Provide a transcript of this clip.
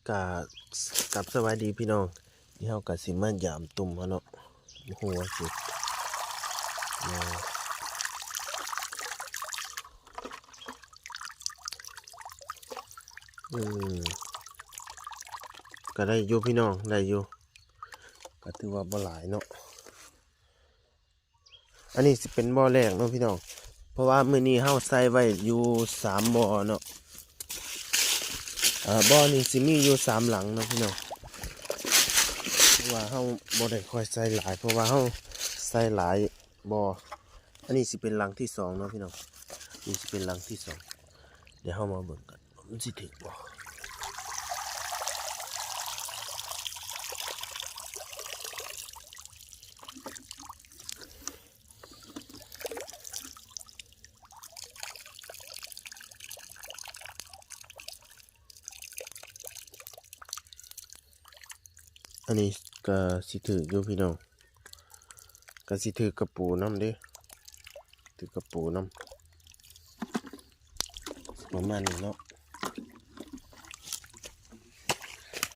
ກະ ກັບສະບາຍດີພີ່ນ້ອງ ດຽວເຮົາກະຊິມາຢາມຕຸ່ມເຮົາເນາະ ບໍ່ຮູ້ວ່າຊິ ອືມ ກະໄດ້ຢູ່ພີ່ນ້ອງ ໄດ້ຢູ່ ກະຖືວ່າບໍ່ຫຼາຍເນາະ. ອັນນີ້ຊິເປັນບໍ່ແລກເນາະພີ່ນ້ອງ ເພາະວ່າມື້ນີ້ເຮົາໃສ່ໄວ້ຢູ່ສາມບໍ່ເນາະ ເອີ ບໍ່ນີ້ຊິມີຢູ່ສາມຫຼັງເນາະພີ່ນ້ອງ ເພາະວ່າເຮົາບໍ່ໄດ້ຄ່ອຍໃສ່ຫຼາຍ ເພາະວ່າເຮົາໃສ່ຫຼາຍບໍ່. ອັນນີ້ຊິເປັນຫຼັງທີສອງເນາະພີ່ນ້ອງ ນີ້ຊິເປັນຫຼັງທີສອງ ດຽວເຮົາມາເບິ່ງກັນວ່າມັນຊິຖືກບໍ່. ອັນນີ້ກະຊິຖືກຢູ່ພີ່ນ້ອງ ກະຊິຖືກກະປູນຳເດ້ ຖືກກະປູນຳ ປະມານນີ້ເນາະ.